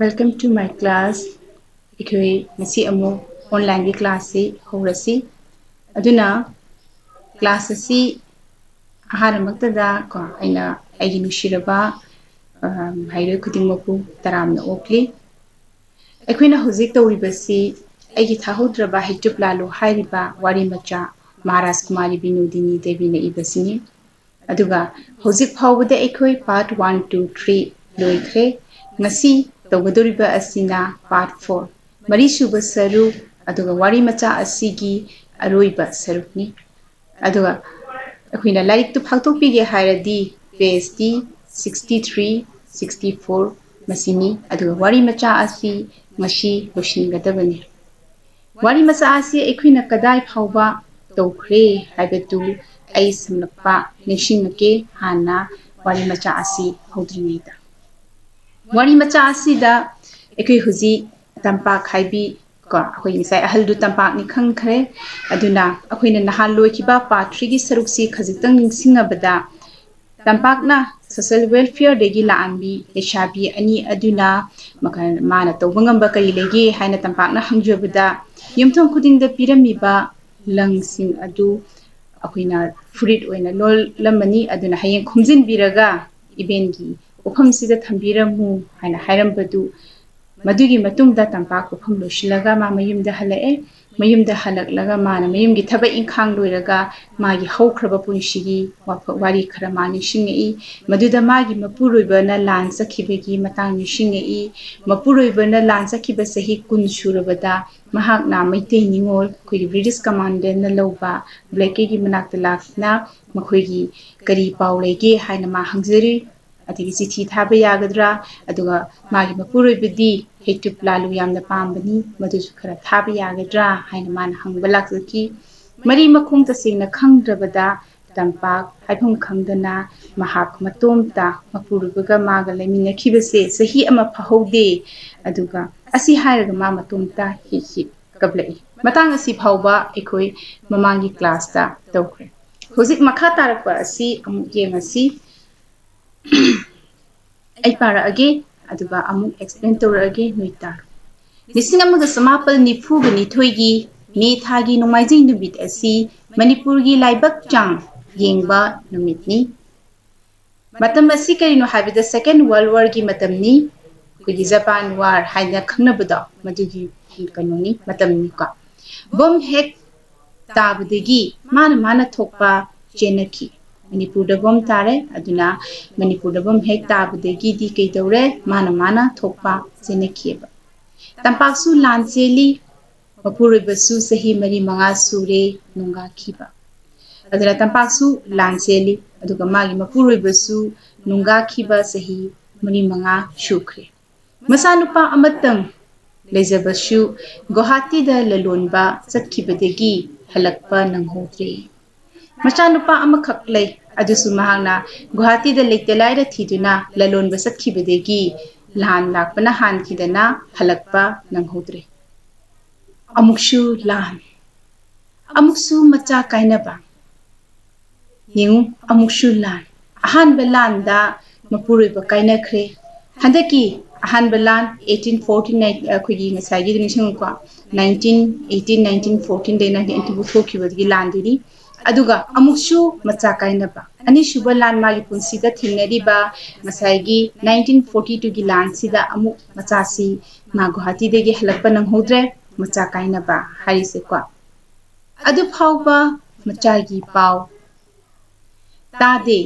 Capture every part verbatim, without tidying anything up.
Welcome to my class. ꯑꯩꯈꯣꯏ ꯉꯁꯤ ꯑꯃꯨꯛ online ꯒꯤ class ꯁꯤ ꯍꯧꯔꯁꯤ꯫ ꯑꯗꯨꯅ class ꯑꯁꯤ ꯑꯍꯥꯟꯕꯃꯛꯇꯗ ꯀꯣ ꯑꯩꯅ ꯑꯩꯒꯤ ꯅꯨꯡꯁꯤꯔꯕ, ꯑ, ꯃꯍꯩꯔꯣꯏ ꯈꯨꯗꯤꯡꯃꯛꯄꯨ ꯇꯔꯥꯝꯅ ꯑꯣꯛꯂꯤ꯫ ꯑꯩꯈꯣꯏꯅ ꯍꯧꯖꯤꯛ ꯇꯧꯔꯤꯕꯁꯤ ꯑꯩꯒꯤ ꯊꯥꯍꯧꯗ꯭ꯔꯕ ꯍꯩꯇꯨꯞ ꯂꯥꯂꯨ ꯍꯥꯏꯔꯤꯕ ꯋꯥꯔꯤ ꯃꯆꯥ ꯃꯍꯥꯔꯥꯖ ꯀꯨꯃꯥꯔꯤ ꯕꯤꯅꯣꯗꯤꯅꯤ ꯗꯦꯕꯤꯅ ꯏꯕꯁꯤꯅꯤ꯫ ꯑꯗꯨꯒ ꯍꯧꯖꯤꯛ ꯐꯥꯎꯕꯗ ꯑꯩꯈꯣꯏ part one, two, three ꯂꯣꯏꯈ꯭ꯔꯦ꯫ ꯉꯁꯤ ꯇꯧꯒꯗꯧꯔꯤꯕ ꯑꯁꯤꯅ part four, ꯃꯔꯤꯁꯨꯕ ꯁꯔꯨꯛ, ꯑꯗꯨꯒ ꯋꯥꯔꯤ ꯃꯆꯥ ꯑꯁꯤꯒꯤ ꯑꯔꯣꯏꯕ ꯁꯔꯨꯛꯅꯤ꯫ ꯑꯗꯨꯒ ꯑꯩꯈꯣꯏꯅ ꯂꯥꯏꯔꯤꯛꯇꯨ ꯐꯥꯛꯇꯣꯛꯄꯤꯒꯦ ꯍꯥꯏꯔꯗꯤ page T sixty three, sixty four ꯃꯁꯤꯅꯤ꯫ ꯑꯗꯨꯒ ꯋꯥꯔꯤ ꯃꯆꯥ ꯑꯁꯤ ꯉꯁꯤ ꯂꯣꯏꯁꯤꯟꯒꯗꯕꯅꯤ꯫ ꯋꯥꯔꯤ ꯃꯆꯥ ꯑꯁꯤ ꯑꯩꯈꯣꯏꯅ ꯀꯗꯥꯏ ꯐꯥꯎꯕ ꯇꯧꯈ꯭ꯔꯦ ꯍꯥꯏꯕꯗꯨ ꯑꯩ ꯁꯝꯂꯞꯄ ꯅꯤꯡꯁꯤꯡꯂꯛꯀꯦ, ꯍꯥꯟꯅ ꯋꯥꯔꯤ ꯃꯆꯥ ꯑꯁꯤ ꯍꯧꯗ꯭ꯔꯤꯉꯩꯗ꯫ ꯋꯥꯔꯤ ꯃꯆꯥ ꯑꯁꯤꯗ ꯑꯩꯈꯣꯏ ꯍꯧꯖꯤꯛ ꯇꯝꯄꯥꯛ ꯍꯥꯏꯕꯤ ꯀꯣ, ꯑꯩꯈꯣꯏ ꯉꯁꯥꯏ ꯑꯍꯜꯗꯨ ꯇꯝꯄꯥꯛꯅꯤ ꯈꯪꯈ꯭ꯔꯦ꯫ ꯑꯗꯨꯅ ꯑꯩꯈꯣꯏꯅ ꯅꯍꯥꯟ ꯂꯣꯏꯈꯤꯕ part three ꯒꯤ ꯁꯔꯨꯛꯁꯤ ꯈꯖꯤꯛꯇꯪ ꯅꯤꯡꯁꯤꯡꯉꯕꯗ, ꯇꯝꯄꯥꯛꯅ social welfare ꯗꯒꯤ ꯂꯥꯛꯑꯝꯕꯤ ꯂꯩꯁꯥꯕꯤ ꯑꯅꯤ ꯑꯗꯨꯅ ꯃꯈꯜ, ꯃꯥꯅ ꯇꯧꯕ ꯉꯝꯕ ꯀꯔꯤ ꯂꯩꯒꯦ ꯍꯥꯏꯅ ꯇꯝꯄꯥꯛꯅ ꯍꯪꯖꯕꯗ, ꯌꯨꯝꯊꯣꯡ ꯈꯨꯗꯤꯡꯗ ꯄꯤꯔꯝꯃꯤꯕ ꯂꯪꯁꯤꯡ ꯑꯗꯨ ꯑꯩꯈꯣꯏꯅ ꯐꯨꯔꯤꯠ ꯑꯣꯏꯅ ꯂꯣꯜꯂꯝꯃꯅꯤ, ꯑꯗꯨꯅ ꯍꯌꯦꯡ ꯈꯣꯝꯖꯤꯟꯕꯤꯔꯒ ꯏꯕꯦꯟꯒꯤ ꯄꯣꯠꯐꯝꯁꯤꯗ ꯊꯝꯕꯤꯔꯝꯃꯨ ꯍꯥꯏꯅ ꯍꯥꯏꯔꯝꯕꯗꯨ, ꯃꯗꯨꯒꯤ ꯃꯇꯨꯡꯗ ꯇꯝꯄꯥꯛ ꯄꯣꯠꯐꯝ ꯂꯣꯏꯁꯤꯜꯂꯒ ꯃꯥ ꯃꯌꯨꯝꯗ ꯍꯜꯂꯛꯑꯦ꯫ ꯃꯌꯨꯝꯗ ꯍꯜꯂꯛꯂꯒ ꯃꯥꯅ ꯃꯌꯨꯝꯒꯤ ꯊꯕꯛ ꯏꯪꯈꯥꯡ ꯂꯣꯏꯔꯒ ꯃꯥꯒꯤ ꯍꯧꯈ꯭ꯔꯕ ꯄꯨꯟꯁꯤꯒꯤ ꯋꯥꯐ-, ꯋꯥꯔꯤ ꯈꯔ ꯃꯥ ꯅꯤꯡꯁꯤꯡꯉꯛꯏ꯫ ꯃꯗꯨꯗ ꯃꯥꯒꯤ ꯃꯄꯨꯔꯣꯏꯕꯅ ꯂꯥꯟ ꯆꯠꯈꯤꯕꯒꯤ ꯃꯇꯥꯡ ꯅꯤꯡꯁꯤꯡꯉꯛꯏ꯫ ꯃꯄꯨꯔꯣꯏꯕꯅ ꯂꯥꯟ ꯆꯠꯈꯤꯕ ꯆꯍꯤ ꯀꯨꯟ ꯁꯨꯔꯕꯗ ꯃꯍꯥꯛꯅ ꯃꯩꯇꯩ ꯅꯤꯉꯣꯜ, ꯑꯩꯈꯣꯏꯒꯤ British commanderꯅ ꯂꯧꯕ ꯕ꯭ꯂꯦꯀꯦꯒꯤ ꯃꯅꯥꯛꯇ ꯂꯥꯛꯇꯨꯅ ꯃꯈꯣꯏꯒꯤ ꯀꯔꯤ ꯄꯥꯎ ꯂꯩꯒꯦ ꯍꯥꯏꯅ ꯃꯥ ꯍꯪꯖꯔꯤ꯫ ꯑꯗꯒꯤ ꯆꯤꯊꯤ ꯊꯥꯕ ꯌꯥꯒꯗ꯭ꯔꯥ? ꯑꯗꯨꯒ ꯃꯥꯒꯤ ꯃꯄꯨꯔꯣꯏꯕꯗꯤ ꯍꯩꯇꯨꯞ ꯂꯥꯂꯨ ꯌꯥꯝꯅ ꯄꯥꯝꯕꯅꯤ, ꯃꯗꯨꯁꯨ ꯈꯔ ꯊꯥꯕ ꯌꯥꯒꯗ꯭ꯔꯥ ꯍꯥꯏꯅ ꯃꯥꯅ ꯍꯪꯕ ꯂꯥꯛꯆꯈꯤ꯫ ꯃꯔꯤ ꯃꯈꯣꯡ ꯇꯁꯦꯡꯅ ꯈꯪꯗ꯭ꯔꯕꯗ ꯇꯝꯄꯥꯛ ꯍꯥꯏꯐꯝ ꯈꯪꯗꯅ ꯃꯍꯥꯛ ꯃꯇꯣꯝꯇ ꯃꯄꯨꯔꯣꯏꯕꯒ ꯃꯥꯒ ꯂꯩꯃꯤꯟꯅꯈꯤꯕꯁꯦ ꯆꯍꯤ ꯑꯃ ꯐꯥꯍꯧꯗꯦ꯫ ꯑꯗꯨꯒ ꯑꯁꯤ ꯍꯥꯏꯔꯒ ꯃꯥ ꯃꯇꯣꯝꯇ ꯍꯤꯛ ꯍꯤꯛ ꯀꯞꯂꯛꯏ꯫ ꯃꯇꯥꯡ ꯑꯁꯤ ꯐꯥꯎꯕ ꯑꯩꯈꯣꯏ ꯃꯃꯥꯡꯒꯤ classꯇ ꯇꯧꯈ꯭ꯔꯦ꯫ ꯍꯧꯖꯤꯛ ꯃꯈꯥ ꯇꯥꯔꯛꯄ ꯑꯁꯤ ꯑꯃꯨꯛ ꯌꯦꯡꯉꯁꯤ꯫ ꯑꯩ ꯄꯥꯔꯛꯑꯒꯦ꯫ ꯑꯗꯨꯒ ꯑꯃꯨꯛ explain ꯇꯧꯔꯛꯑꯒꯦ, ꯅꯣꯏ ꯇꯥꯔꯣ꯫ ꯂꯤꯁꯤꯡ ꯑꯃꯒ ꯆꯃꯥꯄꯜ ꯅꯤꯐꯨꯒ ꯅꯤꯊꯣꯏꯒꯤ ꯃꯦ ꯊꯥꯒꯤ ꯅꯣꯡꯃꯥꯏꯖꯤꯡ ꯅꯨꯃꯤꯠ ꯑꯁꯤ ꯃꯅꯤꯄꯨꯔꯒꯤ ꯂꯥꯏꯕꯛ ꯆꯥꯡ ꯌꯦꯡꯕ ꯅꯨꯃꯤꯠꯅꯤ꯫ ꯃꯇꯝ ꯑꯁꯤ ꯀꯔꯤꯅꯣ ꯍꯥꯏꯕꯗ Second World War ꯒꯤ ꯃꯇꯝꯅꯤ꯫ ꯑꯩꯈꯣꯏꯒꯤ Japan War ꯍꯥꯏꯅ ꯈꯪꯅꯕꯗꯣ, ꯃꯗꯨꯒꯤ ꯀꯩꯅꯣꯅꯤ, ꯃꯇꯝꯅꯤꯀꯣ꯫ ꯕꯣꯝ ꯍꯦꯛ ꯇꯥꯕꯗꯒꯤ ꯃꯥꯅ ꯃꯥꯅ ꯊꯣꯛꯄ ꯆꯦꯟꯅꯈꯤ꯫ ꯃꯅꯤꯄꯨꯔꯗ ꯕꯣꯝ ꯇꯥꯔꯦ, ꯑꯗꯨꯅ ꯃꯅꯤꯄꯨꯔꯗ ꯕꯣꯝ ꯍꯦꯛ ꯇꯥꯕꯗꯒꯤꯗꯤ ꯀꯩꯗꯧꯔꯦ? ꯃꯥꯅ ꯃꯥꯅ ꯊꯣꯛꯄ ꯆꯦꯟꯅꯈꯤꯑꯕ꯫ ꯇꯝꯄꯥꯛꯁꯨ ꯂꯥꯟ ꯆꯦꯜꯂꯤ, ꯃꯄꯨꯔꯣꯏꯕꯁꯨ ꯆꯍꯤ ꯃꯔꯤ ꯃꯉꯥ ꯁꯨꯔꯦ ꯅꯣꯡꯒꯥꯈꯤꯕ꯫ ꯑꯗꯨꯅ ꯇꯝꯄꯥꯛꯁꯨ ꯂꯥꯟ ꯆꯦꯜꯂꯤ, ꯑꯗꯨꯒ ꯃꯥꯒꯤ ꯃꯄꯨꯔꯣꯏꯕꯁꯨ ꯅꯣꯡꯒꯥꯈꯤꯕ ꯆꯍꯤ ꯃꯔꯤ ꯃꯉꯥ ꯁꯨꯈ꯭ꯔꯦ꯫ ꯃꯆꯥꯅꯨꯄꯥ ꯑꯃꯇꯪ ꯂꯩꯖꯕꯁꯨ ꯒꯨꯋꯥꯍꯥꯇꯤꯗ ꯂꯂꯣꯟꯕ ꯆꯠꯈꯤꯕꯗꯒꯤ ꯍꯜꯂꯛꯄ ꯅꯪꯍꯧꯗ꯭ꯔꯦ꯫ ꯃꯆꯥꯅꯨꯄꯥ ꯑꯃꯈꯛ ꯂꯩ, ꯑꯗꯨꯁꯨ ꯃꯍꯥꯛꯅ ꯒꯨꯋꯥꯍꯥꯇꯤꯗ ꯂꯩꯇ ꯂꯥꯏꯔ ꯊꯤꯗꯨꯅ ꯂꯂꯣꯟꯕ ꯆꯠꯈꯤꯕꯗꯒꯤ ꯂꯥꯟ ꯂꯥꯛꯄꯅ ꯍꯥꯟꯈꯤꯗꯅ ꯍꯜꯂꯛꯄ ꯅꯪꯍꯧꯗ꯭ꯔꯦ꯫ ꯑꯃꯨꯛꯁꯨ ꯂꯥꯟ, ꯑꯃꯨꯛꯁꯨ ꯃꯆꯥ ꯀꯥꯏꯅꯕ꯫ ꯌꯦꯡꯉꯨ, ꯑꯃꯨꯛꯁꯨ ꯂꯥꯟ꯫ ꯑꯍꯥꯟꯕ ꯂꯥꯟꯗ ꯃꯄꯨꯔꯣꯏꯕ ꯀꯥꯏꯅꯈ꯭ꯔꯦ꯫ ꯍꯟꯗꯛꯀꯤ ꯑꯍꯥꯟꯕ ꯂꯥꯟ eighteen forty nine, ꯑꯩꯈꯣꯏꯒꯤ ꯉꯁꯥꯏꯒꯤꯗꯨ ꯅꯤꯡꯁꯤꯡꯉꯨꯀꯣ, nineteen eighteen, nineteen fourteen ꯗꯩ nineteen eighty ꯐꯥꯎ ꯊꯣꯛꯈꯤꯕꯗꯨꯒꯤ ꯂꯥꯟꯗꯨꯅꯤ꯫ ꯑꯗꯨꯒ ꯑꯃꯨꯛꯁꯨ ꯃꯆꯥ ꯀꯥꯏꯅꯕ꯫ ꯑꯅꯤꯁꯨꯕ ꯂꯥꯟ ꯃꯥꯒꯤ ꯄꯨꯟꯁꯤꯗ ꯊꯦꯡꯅꯔꯤꯕ ꯉꯁꯥꯏꯒꯤ nineteen forty two ꯒꯤ ꯂꯥꯟꯁꯤꯗ ꯑꯃꯨꯛ ꯃꯆꯥꯁꯤ ꯃꯥ ꯒꯨꯋꯥꯍꯥꯇꯤꯗꯒꯤ ꯍꯜꯂꯛꯄ ꯅꯪꯍꯧꯗ꯭ꯔꯦ, ꯃꯆꯥ ꯀꯥꯏꯅꯕ ꯍꯥꯏꯔꯤꯁꯦꯀꯣ꯫ ꯑꯗꯨ ꯐꯥꯎꯕ ꯃꯆꯥꯒꯤ ꯄꯥꯎ ꯇꯥꯗꯦ꯫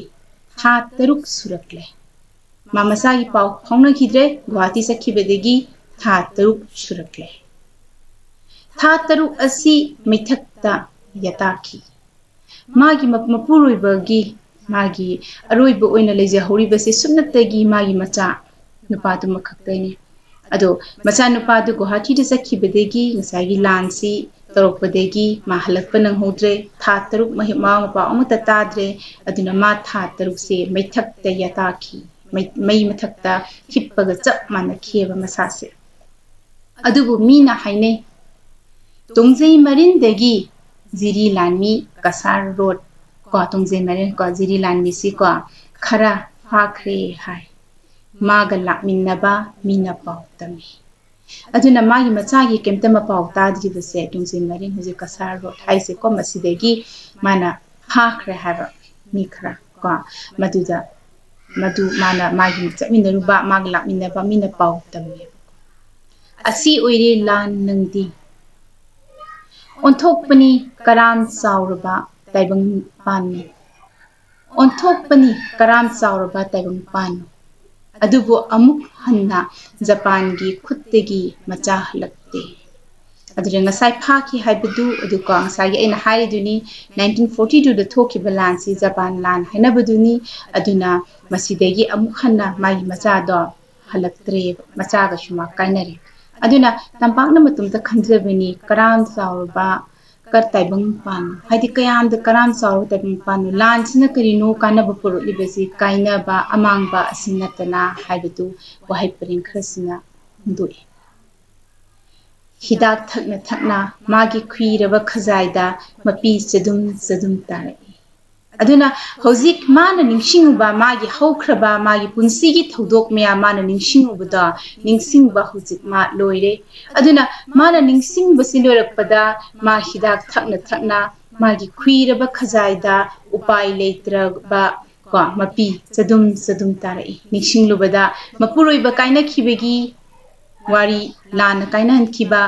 ꯊꯥ ꯇꯔꯨꯛ ꯁꯨꯔꯛꯂꯦ꯫ ꯃꯥ ꯃꯆꯥꯒꯤ ꯄꯥꯎ ꯐꯥꯎꯅꯈꯤꯗ꯭ꯔꯦ꯫ ꯒꯨꯋꯥꯍꯥꯇꯤ ꯆꯠꯈꯤꯕꯗꯒꯤ ꯊꯥ ꯇꯔꯨꯛ ꯁꯨꯔꯛꯂꯦ꯫ ꯊꯥ ꯇꯔꯨꯛ ꯑꯁꯤ ꯃꯩꯊꯛꯇ ꯌꯥꯇꯥꯈꯤ꯫ ꯃꯥꯒꯤ ꯃ-, ꯃꯄꯨꯔꯣꯏꯕꯒꯤ, ꯃꯥꯒꯤ ꯑꯔꯣꯏꯕ ꯑꯣꯏꯅ ꯂꯩꯖꯍꯧꯔꯤꯕꯁꯦ ꯁꯨꯞꯅꯇꯒꯤ ꯃꯥꯒꯤ ꯃꯆꯥ ꯅꯨꯄꯥꯗꯨꯃꯈꯛꯇꯅꯤ꯫ ꯑꯗꯣ ꯃꯆꯥꯅꯨꯄꯥꯗꯨ ꯒꯨꯋꯥꯍꯥꯇꯤꯗ ꯆꯠꯈꯤꯕꯗꯒꯤ ꯉꯁꯥꯏꯒꯤ ꯂꯥꯟꯁꯤ ꯇꯧꯔꯛꯄꯗꯒꯤ ꯃꯥ ꯍꯜꯂꯛꯄ ꯅꯪꯍꯧꯗ꯭ꯔꯦ꯫ ꯊꯥ ꯇꯔꯨꯛ ꯃꯍꯩ ꯃꯋꯥ ꯃꯄꯥꯎ ꯑꯃꯠꯇ ꯇꯥꯗ꯭ꯔꯦ꯫ ꯑꯗꯨꯅ ꯃꯥ ꯊꯥ ꯇꯔꯨꯛꯁꯦ ꯃꯩꯊꯛꯇ ꯌꯥꯇꯥꯈꯤ꯫ ꯃꯩ, ꯃꯩ ꯃꯊꯛꯇ ꯍꯤꯞꯄꯒ ꯆꯞ ꯃꯥꯟꯅꯈꯤꯑꯕ ꯃꯁꯥꯁꯦ꯫ ꯑꯗꯨꯕꯨ ꯃꯤꯅ ꯍꯥꯏꯅꯩ, ꯇꯣꯡꯖꯩ ꯃꯔꯤꯟꯗꯒꯤ ꯖꯤꯔꯤ ꯂꯥꯟꯃꯤ ꯀꯁꯥꯔ ꯔꯣꯗ ꯀꯣ, ꯇꯣꯡꯖꯩ ꯃꯔꯤꯟ ꯀꯣ, ꯖꯤꯔꯤ ꯂꯥꯟꯃꯤꯁꯤ ꯀꯣ, ꯈꯔ ꯐꯥꯈ꯭ꯔꯦ ꯍꯥꯏ꯫ ꯃꯥꯒ ꯂꯥꯛꯃꯤꯟꯅꯕ ꯃꯤꯅ ꯄꯥꯎ ꯇꯝꯃꯤ꯫ ꯑꯗꯨꯅ ꯃꯥꯒꯤ ꯃꯆꯥꯒꯤ ꯀꯩꯝꯇ ꯃꯄꯥꯎ ꯇꯥꯗ꯭ꯔꯤꯕꯁꯦ ꯂꯣꯡꯖꯤꯟ ꯃꯔꯤꯡ, ꯍꯧꯖꯤꯛ ꯀꯁꯥꯔ ꯔꯣꯗ ꯍꯥꯏꯁꯦꯀꯣ, ꯃꯁꯤꯗꯒꯤ ꯃꯥꯅ ꯐꯥꯈ꯭ꯔꯦ ꯍꯥꯏꯕ ꯃꯤ ꯈꯔ ꯀꯣ, ꯃꯗꯨꯗ ꯃꯗꯨ ꯃꯥꯅ ꯃꯥꯒꯤ ꯆꯠꯃꯤꯟꯅꯔꯨꯕ, ꯃꯥꯒ ꯂꯥꯛꯃꯤꯟꯅꯕ ꯃꯤꯅ ꯄꯥꯎ ꯇꯝꯃꯦꯕꯀꯣ꯫ "ꯑꯁꯤ ꯑꯣꯏꯔꯦ ꯂꯥꯟ ꯅꯪꯗꯤ, ꯑꯣꯟꯊꯣꯛꯄꯅꯤ ꯀꯔꯥꯝ ꯆꯥꯎꯔꯕ ꯇꯥꯏꯕꯪ ꯄꯥꯟꯅꯤ, ꯑꯣꯟꯊꯣꯛꯄꯅꯤ ꯀꯔꯥꯝ ꯆꯥꯎꯔꯕ ꯇꯥꯏꯕꯪ ꯄꯥꯟꯅꯤ, ꯑꯗꯨꯕꯨ ꯑꯃꯨꯛ ꯍꯟꯅ ꯖꯄꯥꯟꯒꯤ ꯈꯨꯠꯇꯒꯤ ꯃꯆꯥ ꯍꯜꯂꯛꯇꯦ"꯫ ꯑꯗꯨꯅ ꯉꯁꯥꯏ ꯐꯥꯈꯤ ꯍꯥꯏꯕꯗꯨ ꯑꯗꯨꯀꯣ, ꯉꯁꯥꯏꯒꯤ ꯑꯩꯅ ꯍꯥꯏꯔꯤꯗꯨꯅꯤ, ꯅꯥꯏꯟꯇꯤꯟ ꯐꯣꯔꯇꯤ ꯇꯨꯗ ꯊꯣꯛꯈꯤꯕ ꯂꯥꯟꯁꯤ ꯖꯄꯥꯟ ꯂꯥꯟ ꯍꯥꯏꯅꯕꯗꯨꯅꯤ꯫ ꯑꯗꯨꯅ ꯃꯁꯤꯗꯒꯤ ꯑꯃꯨꯛ ꯍꯟꯅ ꯃꯥꯒꯤ ꯃꯆꯥꯗꯣ ꯍꯜꯂꯛꯇ꯭ꯔꯦꯕ, ꯃꯆꯥꯒꯁꯨ ꯃꯥ ꯀꯥꯏꯅꯔꯦ꯫ ꯑꯗꯨꯅ ꯇꯝꯄꯥꯛꯅ ꯃꯇꯣꯝꯇ ꯈꯟꯖꯕꯅꯤ, ꯀꯔꯥꯝ ꯆꯥꯎꯔꯕ ꯀ-, ꯇꯥꯏꯕꯪ ꯄꯥꯟ, ꯍꯥꯏꯗꯤ ꯀꯌꯥꯝꯗ ꯀꯔꯥꯝ ꯆꯥꯎꯔꯕ ꯇꯥꯏꯕꯪ ꯄꯥꯟꯅꯣ? ꯂꯥꯟꯁꯤꯅ ꯀꯔꯤꯅꯣ ꯀꯥꯟꯅꯕ ꯄꯨꯔꯛꯂꯤꯕꯁꯤ? ꯀꯥꯏꯅꯕ, ꯑꯃꯥꯡꯕ ꯑꯁꯤ ꯅꯠꯇꯅ ꯍꯥꯏꯕꯗꯨ ꯋꯥꯍꯩ ꯄꯔꯦꯡ ꯈꯔꯁꯤꯅ ꯐꯣꯡꯗꯣꯛꯏ꯫ ꯍꯤꯗꯥꯛ ꯊꯛꯅ ꯊꯛꯅ ꯃꯥꯒꯤ ꯈꯨꯏꯔꯕ ꯈꯖꯥꯏꯗ ꯃꯄꯤ ꯆꯗꯨꯝ ꯆꯗꯨꯝ ꯇꯥꯔꯛꯏ꯫ ꯑꯗꯨꯅ ꯍꯧꯖꯤꯛ ꯃꯥꯅ ꯅꯤꯡꯁꯤꯡꯉꯨꯕ, ꯃꯥꯒꯤ ꯍꯧꯈ꯭ꯔꯕ, ꯃꯥꯒꯤ ꯄꯨꯟꯁꯤꯒꯤ ꯊꯧꯗꯣꯛ ꯃꯌꯥꯝ ꯃꯥꯅ ꯅꯤꯡꯁꯤꯡꯉꯨꯕꯗꯣ, ꯅꯤꯡꯁꯤꯡꯕ ꯍꯧꯖꯤꯛ ꯃꯥ ꯂꯣꯏꯔꯦ꯫ ꯑꯗꯨꯅ ꯃꯥꯅ ꯅꯤꯡꯁꯤꯡꯕꯁꯤ ꯂꯣꯏꯔꯛꯄꯗ, ꯃꯥ ꯍꯤꯗꯥꯛ ꯊꯛꯅ ꯊꯛꯅ ꯃꯥꯒꯤ ꯈꯨꯏꯔꯕ ꯈꯖꯥꯏꯗ ꯎꯄꯥꯏ ꯂꯩꯇ꯭ꯔꯕ ꯀꯣ, ꯃꯄꯤ ꯆꯗꯨꯝ ꯆꯗꯨꯝ ꯇꯥꯔꯛꯏ꯫ ꯅꯤꯡꯁꯤꯡꯂꯨꯕꯗ ꯃꯄꯨꯔꯣꯏꯕ ꯀꯥꯏꯅꯈꯤꯕꯒꯤ ꯋꯥꯔꯤ, ꯂꯥꯟꯅ ꯀꯥꯏꯅꯍꯟꯈꯤꯕ,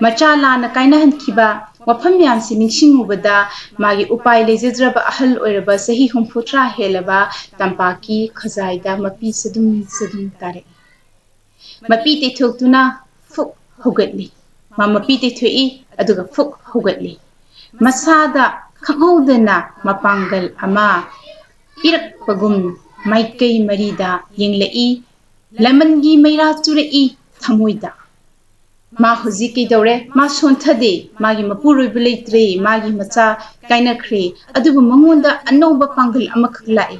ꯃꯆꯥ ꯂꯥꯟꯅ ꯀꯥꯏꯅꯍꯟꯈꯤꯕ ꯋꯥꯐꯝ ꯃꯌꯥꯝꯁꯤ ꯅꯤꯡꯁꯤꯡꯉꯨꯕꯗ, ꯃꯥꯒꯤ ꯎꯄꯥꯏ ꯂꯩꯖꯗ꯭ꯔꯕ ꯑꯍꯜ ꯑꯣꯏꯔꯕ ꯆꯍꯤ ꯍꯨꯝꯐꯨꯇꯔꯥ ꯍꯦꯜꯂꯕ ꯇꯝꯄꯥꯛꯀꯤ ꯈꯖꯥꯏꯗ ꯃꯄꯤ ꯆꯗꯨꯝ ꯆꯗꯨꯝ ꯇꯥꯔꯛꯏ꯫ ꯃꯄꯤ ꯇꯩꯊꯣꯛꯇꯨꯅ ꯐꯨꯛ ꯍꯧꯒꯠꯂꯤ꯫ ꯃꯥ ꯃꯄꯤ ꯇꯩꯊꯣꯛꯏ, ꯑꯗꯨꯒ ꯐꯨꯛ ꯍꯧꯒꯠꯂꯤ꯫ ꯃꯁꯥꯗ ꯈꯪꯍꯧꯗꯅ ꯃꯄꯥꯡꯒꯜ ꯑꯃ ꯄꯤꯔꯛꯄꯒꯨꯝ ꯃꯥꯏꯀꯩ ꯃꯔꯤꯗ ꯌꯦꯡꯂꯛꯏ꯫ ꯂꯦꯃꯟꯒꯤ ꯃꯩꯔꯥ ꯆꯨꯔꯛꯏ ꯊꯃꯣꯏꯗ꯫ ꯃꯥ ꯍꯧꯖꯤꯛ ꯀꯩꯗꯧꯔꯦ? ꯃꯥ ꯁꯣꯟꯊꯗꯦ, ꯃꯥꯒꯤ ꯃꯄꯨꯔꯣꯏꯕ ꯂꯩꯇ꯭ꯔꯦ, ꯃꯥꯒꯤ ꯃꯆꯥ ꯀꯥꯏꯅꯈ꯭ꯔꯦ, ꯑꯗꯨꯕꯨ ꯃꯉꯣꯟꯗ ꯑꯅꯧꯕ ꯄꯥꯡꯒꯜ ꯑꯃꯈꯛ ꯂꯥꯛꯏ꯫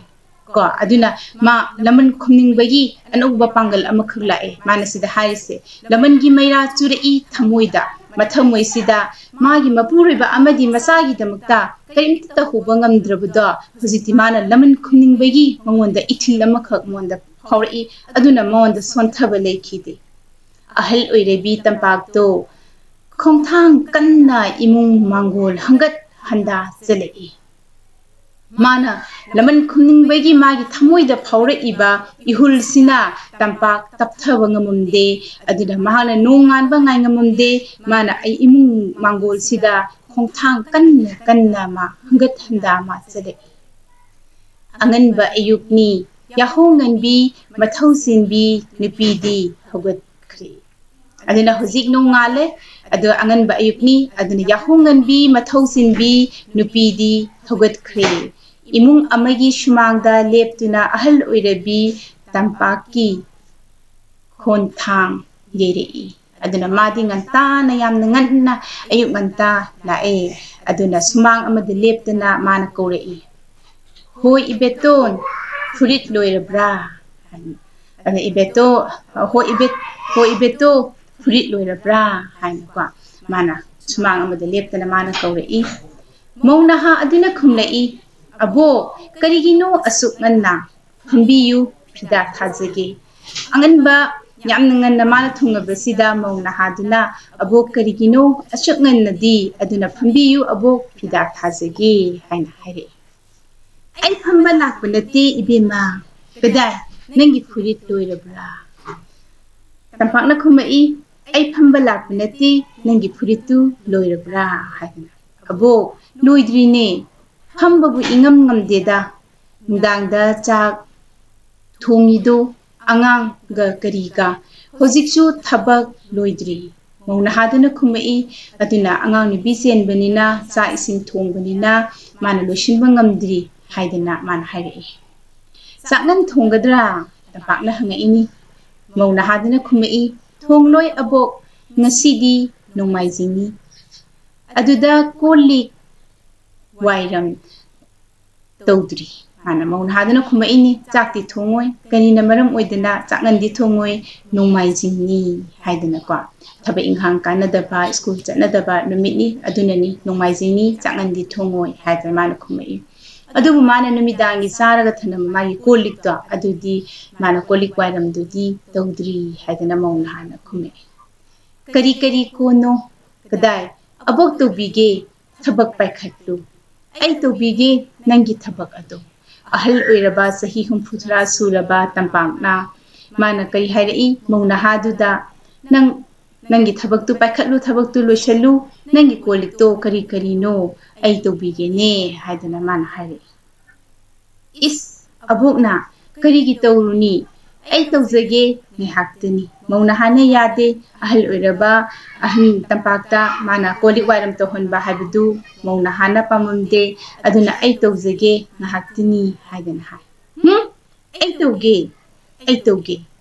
ꯀꯣ, ꯑꯗꯨꯅ ꯃꯥ ꯂꯃꯟ ꯈꯨꯝꯅꯤꯡꯕꯒꯤ ꯑꯅꯧꯕ ꯄꯥꯡꯒꯜ ꯑꯃꯈꯛ ꯂꯥꯛꯑꯦ꯫ ꯃꯥꯅ ꯁꯤꯗ ꯍꯥꯏꯔꯤꯁꯦ, "ꯂꯃꯟꯒꯤ ꯃꯩꯔꯥ ꯆꯨꯔꯛꯏ ꯊꯃꯣꯏꯗ", ꯃꯊꯃꯣꯏꯁꯤꯗ ꯃꯥꯒꯤ ꯃꯄꯨꯔꯣꯏꯕ ꯑꯃꯗꯤ ꯃꯆꯥꯒꯤꯗꯃꯛꯇ ꯀꯔꯤꯝꯇ ꯇꯧꯍꯧꯕ ꯉꯝꯗ꯭ꯔꯕꯗꯣ, ꯍꯧꯖꯤꯛꯇꯤ ꯃꯥꯅ ꯂꯃꯟ ꯈꯨꯝꯅꯤꯡꯕꯒꯤ ꯃꯉꯣꯟꯗ ꯏꯊꯤꯜ ꯑꯃꯈꯛ ꯃꯉꯣꯟꯗ ꯐꯥꯎꯔꯛꯏ꯫ ꯑꯗꯨꯅ ꯃꯉꯣꯟꯗ ꯁꯣꯟꯊꯕ ꯂꯩꯈꯤꯗꯦ꯫ ꯑꯍꯜ ꯑꯣꯏꯔꯕꯤ ꯇꯝꯄꯥꯛꯇꯣ ꯈꯣꯡꯊꯥꯡ ꯀꯟꯅ ꯏꯃꯨꯡ ꯃꯥꯡꯒꯣꯜ ꯍꯪꯒꯠ ꯍꯟꯗꯥ ꯆꯠꯂꯛꯏ꯫ ꯃꯥꯅ ꯂꯃꯟ ꯈꯨꯝꯅꯤꯡꯕꯒꯤ ꯃꯥꯒꯤ ꯊꯃꯣꯏꯗ ꯐꯥꯎꯔꯛꯏꯕ ꯏꯍꯨꯜꯁꯤꯅ ꯇꯝꯄꯥꯛ ꯇꯞꯊꯕ ꯉꯝꯃꯝꯗꯦ꯫ ꯑꯗꯨꯅ ꯃꯍꯥꯛꯅ ꯅꯣꯡ ꯉꯥꯟꯕ ꯉꯥꯏ ꯉꯝꯃꯝꯗꯦ꯫ ꯃꯥꯅ ꯑꯩ ꯏꯃꯨꯡ ꯃꯥꯡꯒꯣꯜꯁꯤꯗ ꯈꯣꯡꯊꯥꯡ ꯀꯟꯅ ꯀꯟꯅ ꯃꯥ ꯍꯪꯒꯠ ꯍꯟꯗꯥ ꯃꯥ ꯆꯠꯂꯛꯏ꯫ ꯑꯉꯟꯕ ꯑꯌꯨꯛꯅꯤ, ꯌꯥꯍꯧ ꯉꯟꯕꯤ, ꯃꯊꯧ ꯆꯤꯟꯕꯤ ꯅꯨꯄꯤꯗꯤ ꯍꯧꯒꯠꯈ꯭ꯔꯦ꯫ ꯑꯗꯨꯅ ꯍꯧꯖꯤꯛ ꯅꯣꯡꯉꯥꯜꯂꯦ, ꯑꯗꯣ ꯑꯉꯟꯕ ꯑꯌꯨꯛꯅꯤ, ꯑꯗꯨꯅ ꯌꯥꯍꯧ ꯉꯟꯕꯤ, ꯃꯊꯧ ꯆꯤꯟꯕꯤ ꯅꯨꯄꯤꯗꯤ ꯍꯧꯒꯠꯈ꯭ꯔꯦ꯫ ꯏꯃꯨꯡ ꯑꯃꯒꯤ ꯁꯨꯃꯥꯡꯗ ꯂꯦꯞꯇꯨꯅ ꯑꯍꯜ ꯑꯣꯏꯔꯕꯤ ꯇꯝꯄꯥꯛꯀꯤ ꯈꯣꯟꯊꯥꯡ ꯌꯩꯔꯛꯏ꯫ ꯑꯗꯨꯅ ꯃꯥꯗꯤ ꯉꯟꯇꯥꯅ, ꯌꯥꯝꯅ ꯉꯟꯅ, ꯑꯌꯨꯛ ꯉꯟꯇꯥ ꯂꯥꯛꯑꯦ꯫ ꯑꯗꯨꯅ ꯁꯨꯃꯥꯡ ꯑꯃꯗ ꯂꯦꯞꯇꯅ ꯃꯥꯅ ꯀꯧꯔꯛꯏ, "ꯍꯣꯏ ꯏꯕꯦꯇꯣꯟ, ꯐꯨꯔꯤꯠ ꯂꯣꯏꯔꯕ꯭ꯔꯥ?" ꯍꯥꯏꯅ꯫ ꯑꯗ ꯏꯕꯦꯇꯣ, "ꯍꯣꯏ ꯏꯕꯦꯠ-, ꯍꯣꯏ ꯏꯕꯦꯇꯣ, ꯐꯨꯔꯤꯠ ꯂꯣꯏꯔꯕ꯭ꯔꯥ?" ꯍꯥꯏꯅꯀꯣ ꯃꯥꯅ ꯁꯨꯃꯥꯡ ꯑꯃꯗ ꯂꯦꯞꯇꯅ ꯃꯥꯅ ꯀꯧꯔꯛꯏ꯫ ꯃꯧ ꯅꯍꯥ ꯑꯗꯨꯅ ꯈꯨꯝꯂꯛꯏ, "ꯑꯕꯣꯛ, ꯀꯔꯤꯒꯤꯅꯣ ꯑꯁꯨꯛ ꯉꯟꯅ? ꯐꯝꯕꯤꯌꯨ, ꯐꯤꯗꯥ ꯊꯥꯖꯒꯦ꯫" ꯑꯉꯟꯕ, ꯌꯥꯝꯅ ꯉꯟꯅ ꯃꯥꯅ ꯊꯨꯡꯉꯕꯁꯤꯗ ꯃꯧ ꯅꯍꯥꯗꯨꯅ, "ꯑꯕꯣꯛ, ꯀꯔꯤꯒꯤꯅꯣ ꯑꯁꯨꯛ ꯉꯟꯅꯗꯤ? ꯑꯗꯨꯅ ꯐꯝꯕꯤꯌꯨ ꯑꯕꯣꯛ, ꯐꯤꯗꯥ ꯊꯥꯖꯒꯦ," ꯍꯥꯏꯅ ꯍꯥꯏꯔꯛꯏ꯫ "ꯑꯩ ꯐꯝꯕ ꯂꯥꯛꯄ ꯅꯠꯇꯦ ꯏꯕꯦꯝꯃ꯫ ꯀꯗꯥꯏ, ꯅꯪꯒꯤ ꯐꯨꯔꯤꯠ ꯂꯣꯏꯔꯕ꯭ꯔꯥ?" ꯇꯝꯄꯥꯛꯅ ꯈꯨꯝꯃꯛꯏ, "ꯑꯩ ꯐꯝꯕ ꯂꯥꯛꯄ ꯅꯠꯇꯦ, ꯅꯪꯒꯤ ꯐꯨꯔꯤꯠꯇꯨ ꯂꯣꯏꯔꯕ꯭ꯔꯥ?" ꯍꯥꯏꯗꯅ꯫ "ꯑꯕꯣꯛ, ꯂꯣꯏꯗ꯭ꯔꯤꯅꯦ꯫ ꯐꯝꯕꯕꯨ ꯏꯉꯝ ꯉꯝꯗꯦꯗ꯫ ꯅꯨꯡꯗꯥꯡꯗ ꯆꯥꯛ ꯊꯣꯡꯉꯤꯗꯣ ꯑꯉꯥꯡꯒ ꯀꯔꯤꯒ? ꯍꯧꯖꯤꯛꯁꯨ ꯊꯕꯛ ꯂꯣꯏꯗ꯭ꯔꯤ꯫" ꯃꯧ ꯅꯍꯥꯗꯨꯅ ꯈꯨꯝꯃꯛꯏ, "ꯑꯗꯨꯅ ꯑꯉꯥꯡ ꯅꯨꯄꯤ ꯆꯦꯟꯕꯅꯤꯅ, ꯆꯥꯛ ꯏꯁꯤꯡ ꯊꯣꯡꯕꯅꯤꯅ ꯃꯥꯅ ꯂꯣꯏꯁꯤꯟꯕ ꯉꯝꯗ꯭ꯔꯤ," ꯍꯥꯏꯗꯅ ꯃꯥꯅ ꯍꯥꯏꯔꯛꯏ꯫ "ꯆꯥꯛꯉꯟ ꯊꯣꯡꯒꯗ꯭ꯔꯥ?" ꯇꯝꯄꯥꯛꯅ ꯍꯪꯉꯛꯏꯅꯤ꯫ ꯃꯧ ꯅꯍꯥꯗꯨꯅ ꯈꯨꯝꯃꯛꯏ, "ꯊꯣꯡꯂꯣꯏ ꯑꯕꯣꯛ, ꯉꯁꯤꯗꯤ ꯅꯣꯡꯃꯥꯏꯖꯤꯡꯅꯤ꯫ ꯑꯗꯨꯗ ꯀꯣꯜ ꯂꯤꯛ ꯋꯥꯏꯔꯝ ꯇꯧꯗ꯭ꯔꯤ꯫" ꯃꯥꯅ, ꯃꯧ ꯅꯍꯥꯗꯨꯅ ꯈꯨꯝꯃꯛꯏꯅꯤ, "ꯆꯥꯛꯇꯤ ꯊꯣꯡꯉꯣꯏ, ꯀꯔꯤꯅ ꯃꯔꯝ ꯑꯣꯏꯗꯅ ꯆꯥꯛꯉꯟꯗꯤ ꯊꯣꯡꯉꯣꯏ, ꯅꯣꯡꯃꯥꯏꯖꯤꯡꯅꯤ ꯍꯥꯏꯗꯅꯀꯣ꯫ ꯊꯕꯛ ꯏꯪꯈꯥꯡ ꯀꯥꯟꯅꯗꯕ, ꯁ꯭ꯀꯨꯜ ꯆꯠꯅꯗꯕ ꯅꯨꯃꯤꯠꯅꯤ, ꯑꯗꯨꯅꯅꯤ, ꯅꯣꯡꯃꯥꯏꯖꯤꯡꯅꯤ, ꯆꯥꯛꯉꯟꯗꯤ ꯊꯣꯡꯉꯣꯏ" ꯍꯥꯏꯗꯅ ꯃꯥꯅ ꯈꯨꯝꯃꯛꯏ꯫ ꯑꯗꯨꯕꯨ ꯃꯥꯅ ꯅꯨꯃꯤꯗꯥꯡꯒꯤ ꯆꯥꯔꯒ ꯊꯅꯝꯕ ꯃꯥꯒꯤ ꯀꯣꯜ ꯂꯤꯛꯇꯣ ꯑꯗꯨꯗꯤ ꯃꯥꯅ ꯀꯣꯜ ꯂꯤꯛ ꯋꯥꯏꯔꯝꯗꯨꯗꯤ ꯇꯧꯗ꯭ꯔꯤ ꯍꯥꯏꯗꯅ ꯃꯧ ꯅꯍꯥꯅ ꯈꯨꯝꯃꯛꯑꯦ꯫ "ꯀꯔꯤ ꯀꯔꯤ ꯀꯣꯟꯅꯣ? ꯀꯗꯥꯏ? ꯑꯕꯣꯛ ꯇꯧꯕꯤꯒꯦ, ꯊꯕꯛ ꯄꯥꯏꯈꯠꯂꯨ꯫ ꯑꯩ ꯇꯧꯕꯤꯒꯦ ꯅꯪꯒꯤ ꯊꯕꯛ ꯑꯗꯣ"꯫ ꯑꯍꯜ ꯑꯣꯏꯔꯕ ꯆꯍꯤ ꯍꯨꯝꯐꯨꯇꯔꯥ ꯁꯨꯔꯕ ꯇꯝꯄꯥꯛꯅ ꯃꯥꯅ ꯀꯔꯤ ꯍꯥꯏꯔꯛꯏ ꯃꯧ ꯅꯍꯥꯗꯨꯗ? "ꯅꯪ ꯅꯪꯒꯤ ꯊꯕꯛꯇꯨ ꯄꯥꯏꯈꯠꯂꯨ, ꯊꯕꯛꯇꯨ ꯂꯣꯏꯁꯤꯜꯂꯨ, ꯅꯪꯒꯤ ꯀꯣꯜ ꯂꯤꯛꯇꯣ ꯀꯔꯤ ꯀꯔꯤꯅꯣ ꯑꯩ ꯇꯧꯕꯤꯒꯦꯅꯦ" ꯍꯥꯏꯗꯅ ꯃꯥꯅ ꯍꯥꯏꯔꯛꯏ꯫ "ꯏꯁ, ꯑꯕꯣꯛꯅ ꯀꯔꯤꯒꯤ ꯇꯧꯔꯨꯅꯤ? ꯑꯩ ꯇꯧꯖꯒꯦ ꯉꯥꯏꯍꯥꯛꯇꯅꯤ"꯫ ꯃꯧ ꯅꯍꯥꯅ ꯌꯥꯗꯦ꯫ ꯑꯍꯜ ꯑꯣꯏꯔꯕ ꯑꯍꯟ ꯇꯝꯄꯥꯛꯇ ꯃꯥꯅ ꯀꯣꯜ ꯂꯤꯛ ꯋꯥꯏꯔꯝ ꯇꯧꯍꯟꯕ ꯍꯥꯏꯕꯗꯨ ꯃꯧ ꯅꯍꯥꯅ ꯄꯥꯝꯃꯝꯗꯦ꯫ ꯑꯗꯨꯅ "ꯑꯩ ꯇꯧꯖꯒꯦ ꯉꯥꯏꯍꯥꯛꯇꯅꯤ" ꯍꯥꯏꯗꯅ ꯍꯥꯏ꯫ "ꯍꯨꯝ? ꯑꯩ ꯇꯧꯒꯦ, ꯑꯩ ꯇꯧꯒꯦ"꯫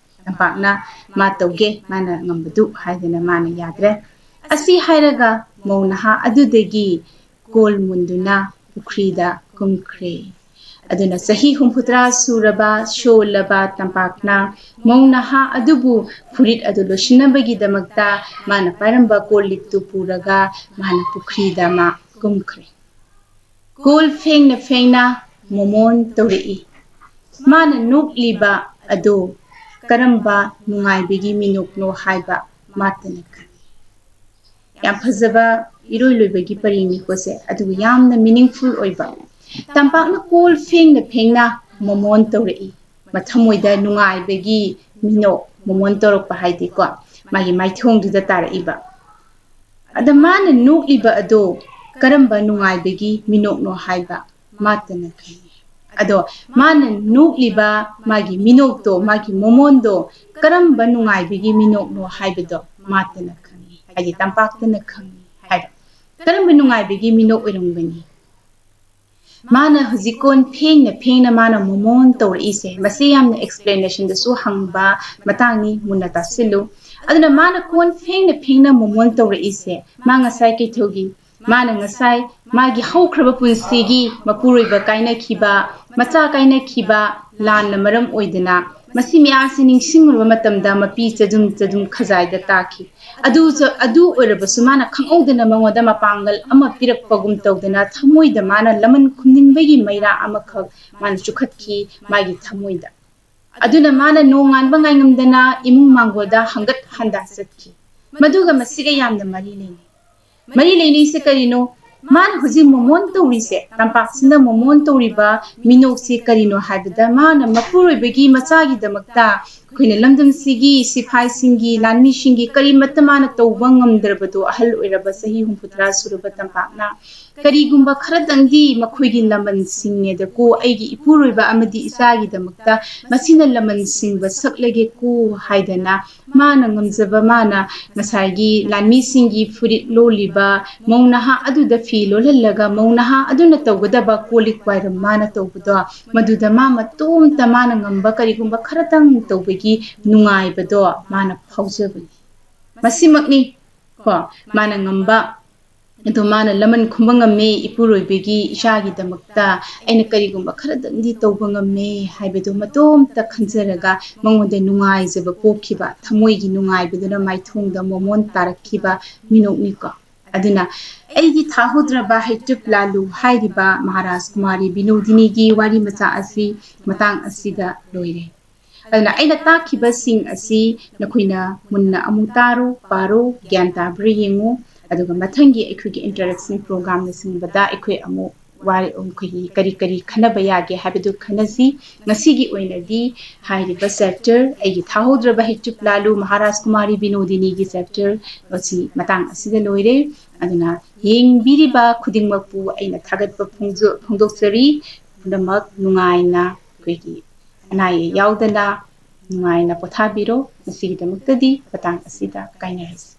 ꯇꯝꯄꯥꯛꯅ "ꯃꯥ ꯇꯧꯒꯦ, ꯃꯥꯅ ꯉꯝꯕꯗꯨ" ꯍꯥꯏꯗꯅ ꯃꯥꯅ ꯌꯥꯗ꯭ꯔꯦ꯫ ꯑꯁꯤ ꯍꯥꯏꯔꯒ ꯃꯧ ꯅꯍꯥ ꯑꯗꯨꯗꯒꯤ ꯀꯣꯜ ꯃꯨꯟꯗꯨꯅ ꯄꯨꯈ꯭ꯔꯤꯗ ꯀꯨꯝꯈ꯭ꯔꯦ꯫ ꯑꯗꯨꯅ ꯆꯍꯤ ꯍꯨꯝꯐꯨꯇꯔꯥ ꯁꯨꯔꯕ ꯁꯣꯜꯂꯕ ꯇꯝꯄꯥꯛꯅ ꯃꯧ ꯅꯍꯥ ꯑꯗꯨꯕꯨ ꯐꯨꯔꯤꯠ ꯑꯗꯨ ꯂꯣꯏꯁꯤꯟꯅꯕꯒꯤꯗꯃꯛꯇ ꯃꯥꯅ ꯄꯥꯏꯔꯝꯕ ꯀꯣꯜ ꯂꯤꯛꯇꯨ ꯄꯨꯔꯒ ꯃꯥꯅ ꯄꯨꯈ꯭ꯔꯤꯗ ꯃꯥ ꯀꯨꯝꯈ꯭ꯔꯦ꯫ ꯀꯣꯜ ꯐꯦꯡꯅ ꯐꯦꯡꯅ ꯃꯣꯃꯣꯟ ꯇꯧꯔꯛꯏ꯫ ꯃꯥꯅ ꯅꯣꯛꯂꯤꯕ ꯑꯗꯨ ꯀꯔꯝꯕ ꯅꯨꯡꯉꯥꯏꯕꯒꯤ ꯃꯤꯅꯣꯛꯅꯣ ꯍꯥꯏꯕ ꯃꯥꯇꯅ ꯈꯪꯏ꯫ ꯌꯥꯝ ꯐꯖꯕ ꯏꯔꯣꯏ ꯂꯣꯏꯕꯒꯤ ꯄꯔꯤꯡꯅꯤꯀꯣ ꯁꯦ, ꯑꯗꯨꯒ ꯌꯥꯝꯅ meaningful ꯑꯣꯏꯕ꯫ ꯇꯝꯄꯥꯛꯅ ꯀꯣꯜ ꯐꯦꯡꯅ ꯐꯦꯡꯅ ꯃꯣꯃꯣꯟ ꯇꯧꯔꯛꯏ꯫ ꯃꯊꯃꯣꯏꯗ ꯅꯨꯡꯉꯥꯏꯕꯒꯤ ꯃꯤꯅꯣꯛ, ꯃꯣꯃꯣꯟ ꯇꯧꯔꯛꯄ ꯍꯥꯏꯗꯤꯀꯣ, ꯃꯥꯒꯤ ꯃꯥꯏꯊꯣꯡꯗꯨꯗ ꯇꯥꯔꯛꯏꯕ꯫ ꯑꯗ ꯃꯥꯅ ꯅꯣꯛꯂꯤꯕ ꯑꯗꯣ ꯀꯔꯝꯕ ꯅꯨꯡꯉꯥꯏꯕꯒꯤ ꯃꯤꯅꯣꯛꯅꯣ ꯍꯥꯏꯕ ꯃꯥꯇꯅ ꯈꯪꯏ꯫ ꯑꯗꯣ ꯃꯥꯅ ꯅꯣꯛꯂꯤꯕ ꯃꯥꯒꯤ ꯃꯤꯅꯣꯛꯇꯣ, ꯃꯥꯒꯤ ꯃꯣꯃꯣꯟꯗꯣ ꯀꯔꯝꯕ ꯅꯨꯡꯉꯥꯏꯕꯒꯤ ꯃꯤꯅꯣꯛꯅꯣ ꯍꯥꯏꯕꯗꯣ ꯃꯥꯇꯅ ꯈꯪꯏ, ꯍꯥꯏꯗꯤ ꯇꯝꯄꯥꯛꯇꯅ ꯈꯪꯏ ꯍꯥꯏꯕ꯫ ꯀꯔꯝꯕ ꯅꯨꯡꯉꯥꯏꯕꯒꯤ ꯃꯤꯅꯣꯛ ꯑꯣꯏꯔꯝꯒꯅꯤ? ꯃꯥꯅ ꯍꯧꯖꯤꯛ ꯀꯣꯟ ꯐꯦꯡꯅ ꯐꯦꯡꯅ ꯃꯥꯅ ꯃꯣꯃꯣꯟ ꯇꯧꯔꯛꯏꯁꯦ, ꯃꯁꯤ ꯌꯥꯝꯅ explanationꯗꯁꯨ ꯍꯪꯕ ꯃꯇꯥꯡꯅꯤ, ꯃꯨꯟꯅ ꯇꯥꯁꯤꯜꯂꯨ꯫ ꯑꯗꯨꯅ ꯃꯥꯅ ꯀꯣꯟ ꯐꯦꯡꯅ ꯐꯦꯡꯅ ꯃꯣꯃꯣꯟ ꯇꯧꯔꯛꯏꯁꯦ, ꯃꯥ ꯉꯁꯥꯏ ꯀꯩꯊꯧꯒꯤ, ꯃꯥꯅ ꯉꯁꯥꯏ ꯃꯥꯒꯤ ꯍꯧꯈ꯭ꯔꯕ ꯄꯨꯟꯁꯤꯒꯤ ꯃꯄꯨꯔꯣꯏꯕ ꯀꯥꯏꯅꯈꯤꯕ, ꯃꯆꯥ ꯀꯥꯏꯅꯈꯤꯕ, ꯂꯥꯟꯅ ꯃꯔꯝ ꯑꯣꯏꯗꯅ ꯃꯁꯤ ꯃꯌꯥꯝꯁꯤ ꯅꯤꯡꯁꯤꯡꯂꯨꯕ ꯃꯇꯝꯗ ꯃꯄꯤ ꯆꯗꯨꯝ ꯆꯗꯨꯝ ꯈꯖꯥꯏꯗ ꯇꯥꯈꯤ꯫ ꯑꯗꯨ ꯆ-, ꯑꯗꯨ ꯑꯣꯏꯔꯕꯁꯨ ꯃꯥꯅ ꯈꯪꯍꯧꯗꯅ ꯃꯉꯣꯟꯗ ꯃꯄꯥꯡꯒꯜ ꯑꯃ ꯄꯤꯔꯛꯄꯒꯨꯝ ꯇꯧꯗꯅ ꯊꯃꯣꯏꯗ ꯃꯥꯅ ꯂꯃꯟ ꯈꯨꯝꯅꯤꯡꯕꯒꯤ ꯃꯩꯔꯥ ꯑꯃꯈꯛ ꯃꯥꯅ ꯆꯨꯈꯠꯈꯤ ꯃꯥꯒꯤ ꯊꯃꯣꯏꯗ꯫ ꯑꯗꯨꯅ ꯃꯥꯅ ꯅꯣꯡꯉꯥꯟꯕ ꯉꯥꯏꯉꯝꯗꯅ ꯏꯃꯨꯡ ꯃꯥꯡꯒꯣꯜꯗ ꯍꯪꯒꯠ ꯍꯟꯗ ꯆꯠꯈꯤ꯫ ꯃꯗꯨꯒ ꯃꯁꯤꯒ ꯌꯥꯝꯅ ꯃꯔꯤ ꯂꯩꯅꯩ꯫ ꯃꯔꯤ ꯂꯩꯅꯩꯁꯦ ꯀꯔꯤꯅꯣ? ꯃꯥꯅ ꯍꯧꯖꯤꯛ ꯃꯣꯃꯣꯟ ꯇꯧꯔꯤꯁꯦ, ꯇꯝꯄꯥꯛꯁꯤꯗ ꯃꯣꯃꯣꯟ ꯇꯧꯔꯤꯕ ꯃꯤꯅꯣꯛꯁꯦ ꯀꯔꯤꯅꯣ ꯍꯥꯏꯕꯗ, ꯃꯥꯅ ꯃꯄꯨꯔꯣꯏꯕꯒꯤ ꯃꯆꯥꯒꯤꯗꯃꯛꯇ ꯑꯩꯈꯣꯏꯅ ꯂꯝꯗꯝꯁꯤꯒꯤ ꯁꯤꯐꯥꯏꯁꯤꯡꯒꯤ, ꯂꯥꯟꯃꯤꯁꯤꯡꯒꯤ ꯀꯔꯤꯃꯠꯇ ꯃꯥꯅ ꯇꯧꯕ ꯉꯝꯗ꯭ꯔꯕꯗꯣ, ꯑꯍꯜ ꯑꯣꯏꯔꯕ ꯆꯍꯤ ꯍꯨꯝꯐꯨꯇꯔꯥ ꯁꯨꯔꯕ ꯇꯝꯄꯥꯛꯅ ꯀꯔꯤꯒꯨꯝꯕ ꯈꯔꯗꯪꯗꯤ ꯃꯈꯣꯏꯒꯤ ꯂꯃꯟꯁꯤꯡꯉꯦꯗꯀꯣ, ꯑꯩꯒꯤ ꯏꯄꯨꯔꯣꯏꯕ ꯑꯃꯗꯤ ꯏꯆꯥꯒꯤꯗꯃꯛꯇ ꯃꯁꯤꯅ ꯂꯃꯟ ꯁꯤꯡꯕ ꯁꯛꯂꯒꯦꯀꯣ ꯍꯥꯏꯗꯅ ꯃꯥꯅ ꯉꯝꯖꯕ, ꯃꯥꯅ ꯉꯁꯥꯏꯒꯤ ꯂꯥꯟꯃꯤꯁꯤꯡꯒꯤ ꯐꯨꯔꯤꯠ ꯂꯣꯜꯂꯤꯕ ꯃꯧ ꯅꯍꯥ ꯑꯗꯨꯗ ꯐꯤ ꯂꯣꯜꯍꯜꯂꯒ ꯃꯧ ꯅꯍꯥ ꯑꯗꯨꯅ ꯇꯧꯒꯗꯕ ꯀꯣꯜ ꯂꯤꯛ ꯋꯥꯏꯔꯝ ꯃꯥꯅ ꯇꯧꯕꯗꯣ, ꯃꯗꯨꯗ ꯃꯥ ꯃꯇꯣꯝꯇ ꯃꯥꯅ ꯉꯝꯕ ꯀꯔꯤꯒꯨꯝꯕ ꯈꯔꯇꯪ ꯇꯧꯕꯒꯤ ꯅꯨꯡꯉꯥꯏꯕꯗꯣ ꯃꯥꯅ ꯐꯥꯎꯖꯕꯅꯤ꯫ ꯃꯁꯤꯃꯛꯅꯤ ꯀꯣ ꯃꯥꯅ ꯉꯝꯕ꯫ ꯑꯗꯣ ꯃꯥꯅ ꯂꯃꯟ ꯈꯨꯝꯕ ꯉꯝꯃꯦ ꯏꯄꯨꯔꯣꯏꯕꯒꯤ ꯏꯆꯥꯒꯤꯗꯃꯛꯇ ꯑꯩꯅ ꯀꯔꯤꯒꯨꯝꯕ ꯈꯔꯗꯪꯗꯤ ꯇꯧꯕ ꯉꯝꯃꯦ ꯍꯥꯏꯕꯗꯨ ꯃꯇꯣꯝꯇ ꯈꯟꯖꯔꯒ ꯃꯉꯣꯟꯗ ꯅꯨꯡꯉꯥꯏꯖꯕ ꯄꯣꯛꯈꯤꯕ, ꯊꯃꯣꯏꯒꯤ ꯅꯨꯡꯉꯥꯏꯕꯗꯨꯅ ꯃꯥꯏꯊꯣꯡꯗ ꯃꯣꯃꯣꯟ ꯇꯥꯔꯛꯈꯤꯕ ꯃꯤꯅꯣꯛꯅꯤꯀꯣ꯫ ꯑꯗꯨꯅ ꯑꯩꯒꯤ ꯊꯥꯍꯧꯗ꯭ꯔꯕ ꯍꯩꯇꯨꯞ ꯂꯥꯂꯨ ꯍꯥꯏꯔꯤꯕ ꯃꯍꯥꯔꯥꯖ ꯀꯨꯃꯥꯔꯤ ꯕꯤꯅꯣꯗꯤꯅꯤꯒꯤ ꯋꯥꯔꯤ ꯃꯆꯥ ꯑꯁꯤ ꯃꯇꯥꯡ ꯑꯁꯤꯗ ꯂꯣꯏꯔꯦ꯫ ꯑꯗꯨꯅ ꯑꯩꯅ ꯇꯥꯛꯈꯤꯕꯁꯤꯡ ꯑꯁꯤ ꯅꯈꯣꯏꯅ ꯃꯨꯟꯅ ꯑꯃꯨꯛ ꯇꯥꯔꯣ, ꯄꯥꯔꯣ, ꯒ꯭ꯌꯥꯟ ꯇꯥꯕ꯭ꯔꯥ ꯌꯦꯡꯉꯨ꯫ ꯑꯗꯨꯒ ꯃꯊꯪꯒꯤ ꯑꯩꯈꯣꯏꯒꯤ interaction programꯅꯆꯤꯡꯕꯗ ꯑꯩꯈꯣꯏ ꯑꯃꯨꯛ ꯋꯥꯔꯤ, ꯑꯩꯈꯣꯏꯒꯤ ꯀꯔꯤ ꯀꯔꯤ ꯈꯟꯅꯕ ꯌꯥꯒꯦ ꯍꯥꯏꯕꯗꯨ ꯈꯟꯅꯁꯤ꯫ ꯉꯁꯤꯒꯤ ꯑꯣꯏꯅꯗꯤ ꯍꯥꯏꯔꯤꯕ chapter, ꯑꯩꯒꯤ ꯊꯥꯍꯧꯗ꯭ꯔꯕ ꯍꯩꯇꯨꯞ ꯂꯥꯂꯨ ꯃꯍꯥꯔꯥꯖ ꯀꯨꯃꯥꯔꯤ ꯕꯤꯅꯣꯗꯤꯅꯤꯒꯤ chapter ꯑꯁꯤ ꯃꯇꯥꯡ ꯑꯁꯤꯗ ꯂꯣꯏꯔꯦ꯫ ꯑꯗꯨꯅ ꯌꯦꯡꯕꯤꯔꯤꯕ ꯈꯨꯗꯤꯡꯃꯛꯄꯨ ꯑꯩꯅ ꯊꯥꯒꯠꯄ ꯐꯣꯡꯖ-, ꯐꯣꯡꯗꯣꯛꯆꯔꯤ꯫ ꯄꯨꯝꯅꯃꯛ ꯅꯨꯡꯉꯥꯏꯅ ꯑꯩꯈꯣꯏꯒꯤ ꯑꯅꯥ ꯑꯌꯦꯛ ꯌꯥꯎꯗꯅ ꯅꯨꯡꯉꯥꯏꯅ ꯄꯣꯊꯥꯕꯤꯔꯣ꯫ ꯉꯁꯤꯒꯤꯗꯃꯛꯇꯗꯤ ꯃꯇꯥꯡ ꯑꯁꯤꯗ ꯀꯥꯏꯅꯔꯁꯤ꯫